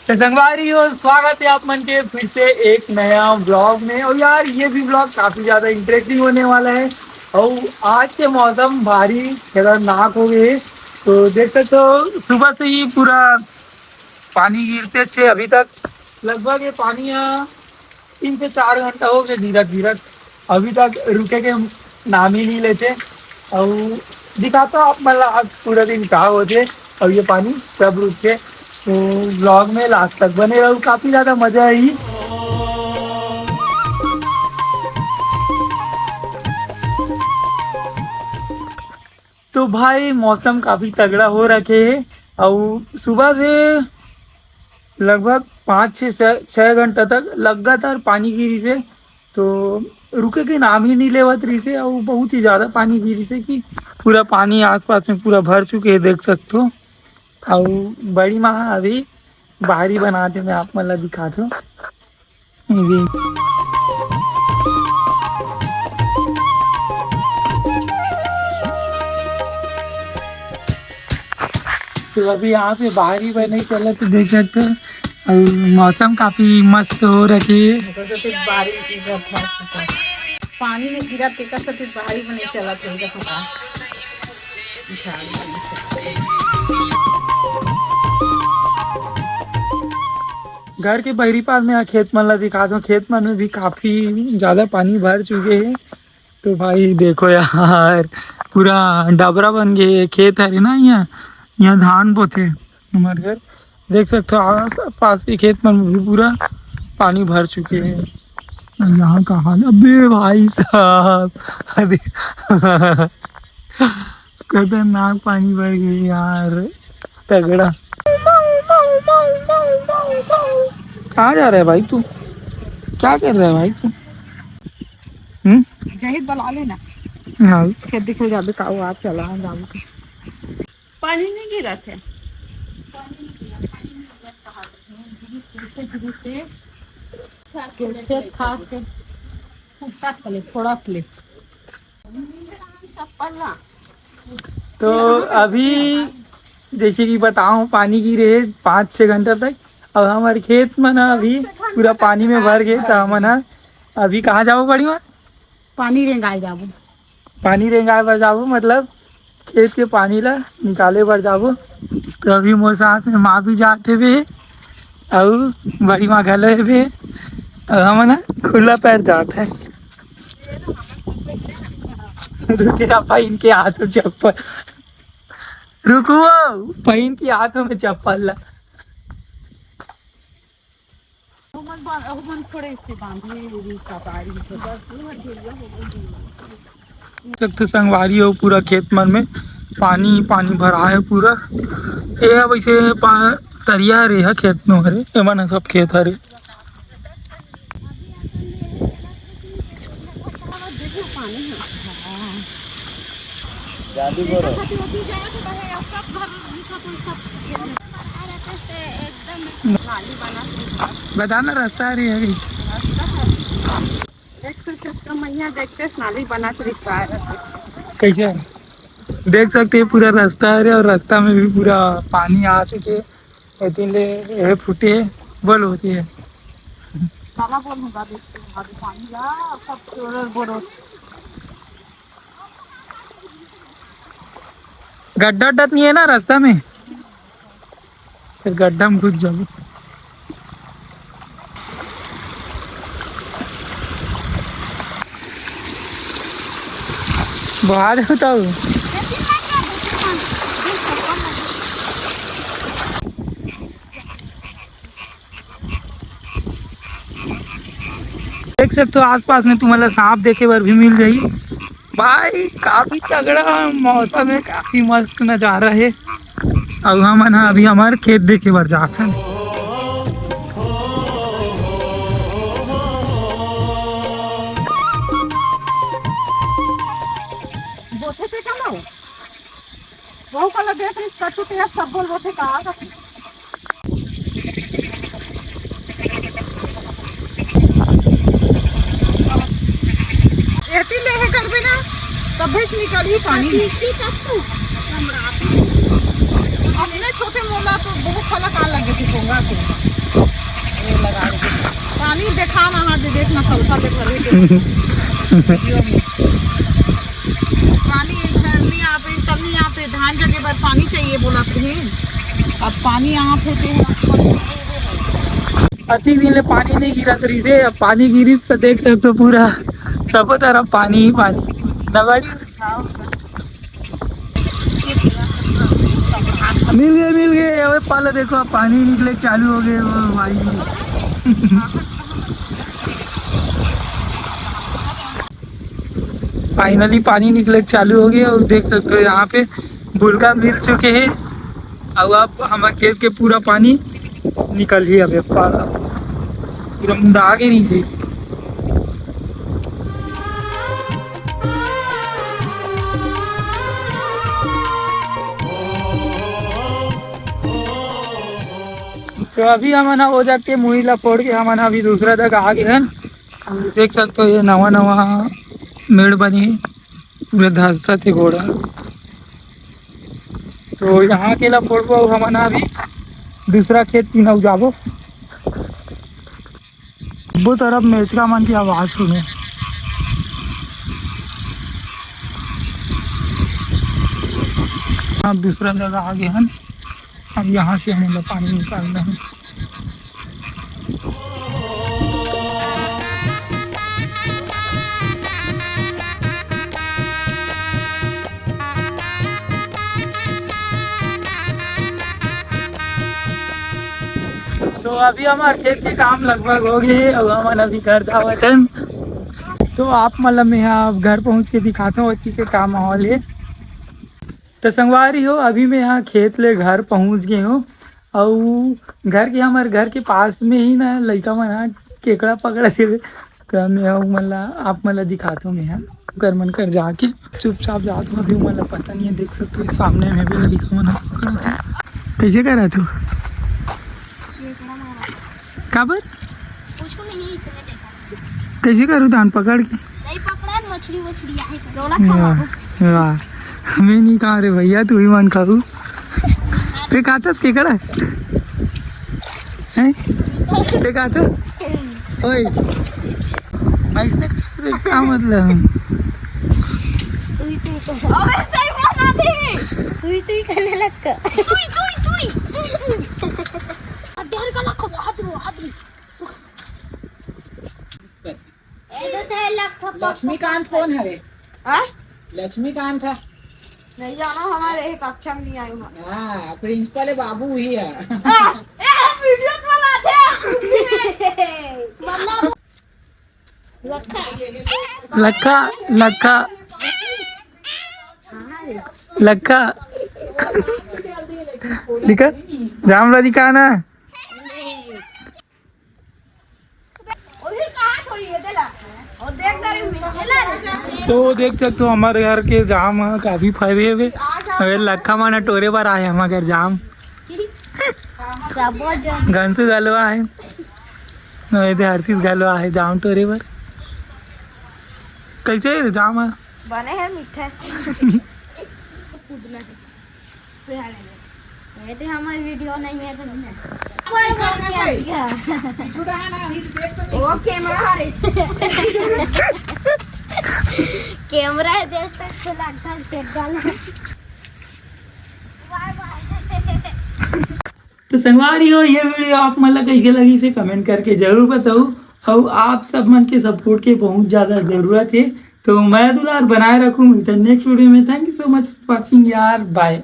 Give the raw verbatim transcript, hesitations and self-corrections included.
तो संगवारी हो, स्वागत है आप मन के फिर से एक नया व्लॉग में। और यार, ये भी व्लॉग काफी ज्यादा इंटरेस्टिंग होने वाला है। और आज के मौसम भारी खतरनाक हो गए है। तो देख सकते हो, सुबह से ही पूरा पानी गिरते छे अभी तक। लगभग ये पानी यहाँ तीन से चार घंटा हो गया गिरत गिरत, अभी तक रुके के नाम ही नहीं लेते। और दिखाता हूँ आप मन ला आज पूरा दिन का होते। और ये पानी सब रुक के, तो व्लॉग में लास्ट तक बने रहो, काफी ज्यादा मजा आई। तो भाई, मौसम काफी तगड़ा हो रखे है। और सुबह से लगभग पाँच छः छः घंटा तक लगातार पानी गिरी से, तो रुके के नाम ही नहीं लेवत रही से। और बहुत ही ज्यादा पानी गिरी से कि पूरा पानी आसपास में पूरा भर चुके है, देख सकते हो। और बड़ी माँ अभी बाहरी बनाते, मैं आप मन ला दिखाता हूँ। ये। तो अभी यहाँ पे बाहरी बने चला तो देख सकते हो, और मौसम काफी मस्त हो रखी है। पानी में गिरा तेकर से बाहरी बने चला थे। घर के बहरी पार में खेत मन ला दिखा दो, खेत मन में भी काफी ज्यादा पानी भर चुके हैं। तो भाई देखो यार, पूरा डबरा बन गए। खेत हरे ना, यहाँ यहाँ धान बोथे हमारे घर। देख सकते हो आस पास के खेत मन में भी पूरा पानी भर चुके हैं। यहाँ का हाल, अबे भाई साहब, अरे खतरनाक पानी भर गई यार, तगड़ा। कहाँ जा रहा है भाई तू? क्या कर रहा है भाई तू? हम्म। जहित बला लेना। हाँ। खेत दिखे जाबे का हुआ, चला जाबे। पानी नहीं गिरा थे। पानी नहीं गिरा, पानी नहीं गिरा, कहाँ से? गिरी से, गिरी से। खेत खास के फुटता चले, थोड़ा ले। चप्पल ना। तो अभी जैसे कि बताओ, पानी गिरे है पाँच छः घंटा तक। अब हमारे खेत मन ह अभी पूरा पानी में भर गए, तो हमन ह अभी कहाँ जाबो बड़ी माँ? पानी रेंगाए जाबो। पानी रेंगाए बर जाबो, मतलब खेत के पानी ला निकाले बर जाबो। तो अभी मोर साथ में माँ भी जात हेबे, अउ बड़ी माँ घलो हेबे, अउ हमन ह खुला पैर जात है। रुके ना, पहिन के हाथ में चप्पल। रुको, पहिन के हाथों में चप्पल ला। ओमन बा-, ओमन थोड़े से बांधे, उरी का बारी से। सब तो संगवारी हो, पूरा खेत मन में पानी, पानी भरा है पूरा। ये ह वैसे पा-, तरिया हरे, ह खेत नो हरे, एमन ह सब खेत हरे। जादू करो। बता ना, रास्ता हरे अभी। एक से सबका मैया देखते नाली बना के रिश्ता है। कैसे? देख सकते हैं पूरा रास्ता हरे, और रास्ता में भी पूरा पानी आ चुके है। एती ले ये फूटे बोल होती है। काला बोल होगा, देखते हैं, अभी पानी ला, सब चोरर बोरो। गड्ढा उड्ढा तो नहीं है ना रास्ता में? फिर गड्ढा में घुस जाबो। बहा दे तो। देख सकते हो आसपास में तुम्हारा सांप देखे बर भी मिल जाही। भाई काफी तगड़ा मौसम है, काफी मस्त नजारा है। अउ हमन ह अभी हमर खेत देखे बर जात हन। बोथे ते का ना? वो काला देख रही, कछु ते अब सब बोल बोथे का? एती ले हे करबे ना, भेज निकलही पानी। दिखी तब तो। अपने छोटे मोला तो बहुत फलक आ लगे थे कोंगा के। ये लगा दे। पानी देखा ना, हाँ, दे देखना, खलखा देखा, देख। वीडियो में। पानी इधर नहीं आ पे, तब नहीं आ पे, धान जगे बर पानी चाहिए बोला तुम्हें। अब पानी यहाँ पे तो अति दिन ले पानी नहीं गिरत रहिसे, अब पानी गिरिस तो देख सकते हो पूरा सब तरफ पानी ही पानी। दवाई मिल गए, मिल गए। अबे पाला देखो, अब पानी निकले चालू हो गए, ओ भाई। फाइनली पानी निकले चालू हो गए और देख सकते हो यहाँ पे बुलगा मिल चुके हैं। अब आप हमारे खेत के पूरा पानी निकल ही अबे पाला पूरा मुंडा आगे नीचे। तो अभी हमन ह ओ जग के मुही ला फोड़ के हमन ह अभी दूसरा जगह आ गए हन। देख सकते हो ये नवा नवा मेड़ बनी हे, पूरा धसत हे गोड़ा। तो यहाँ के ला फोड़बो अउ हमन ह अभी दूसरा खेत तीन अउ जाबो। वो तरफ मेचका मन के आवाज सुने। अब दूसरा जगह आ गए हन। अब यहाँ से हम लोग पानी निकालना है। तो अभी हमार खेत के काम लगभग हो गए, अब हमन अभी घर जावत हन। तो आप मन ल मैं ह घर पहुँच के दिखाता हूँ, अति के का माहौल है। तो संगवारी हो, अभी मैं यहाँ खेत ले घर पहुँच गए हूँ। अउ घर के, हमारे घर के पास में ही ना लइका मन ह केकड़ा पकड़ा से, तो मैं ह उमन ला, आप मन ला दिखाता हूँ। मैं ह ओकर मन कर जाके चुपचाप जात हूँ। अभी उमन ला पता नहीं है, देख सकते हो सामने में भी लइका मन ह पकड़ा से। कैसे करा तू? काबर? कुछ नहीं, इसने देखा। कैसे करू धान पकड़ के? नहीं पकड़ा न, मछली वछली आहे तो। लोला खा वाह, वाह। मैं नहीं कहा रे भैया, तू ही मन खाऊ। ते खातस केकड़ा? हैं? ते खातस? ओए। ऐसे का मतलब? तुई तुई कर। अबे सही बोला थे। तुई तुई करने लग का। तुई तुई तुई। तुई तुई। डर का लखो, हाथ रो, हाथ रो। ए तो थे लखो। लक्ष्मीकांत कौन है रे? हाँ? लक्ष्मीकांत है। नहीं जाना, हमारे एक अच्छा नहीं आया। हाँ, प्रिंसिपल है, बाबू ही है। हाँ, ए, हम वीडियो बनाते हैं। मतलब लखा, लखा, लखा, लखा। दिखा, जाम ला दिखा ना। तो देख सकते हो हमारे घर के जाम ह काफी फरे हुए। अबे लखा मन टोरे बर आए हमारे घर जाम। सबो जन। गंसू गलवा है। अउ एदे हर्षित घलो आहे जाम टोरे बर। कैसे हे जाम ह? बने हे, मीठा हे। कूदना हे। ये तो हमारी वीडियो नहीं है तो नहीं। वो कैमरा हरे। कैमरा है, देख तक खुला ढंग से गाना। तो संगवारी हो, ये वीडियो आप मन ला कइसे लगिस हे कमेंट करके जरूर बताऊ। अउ आप सब मन के सपोर्ट के बहुत ज्यादा जरूरत हे, तो मया दुलार बनाए रखू। मिलते हैं नेक्स्ट वीडियो में। Thank you so much for watching यार, बाय।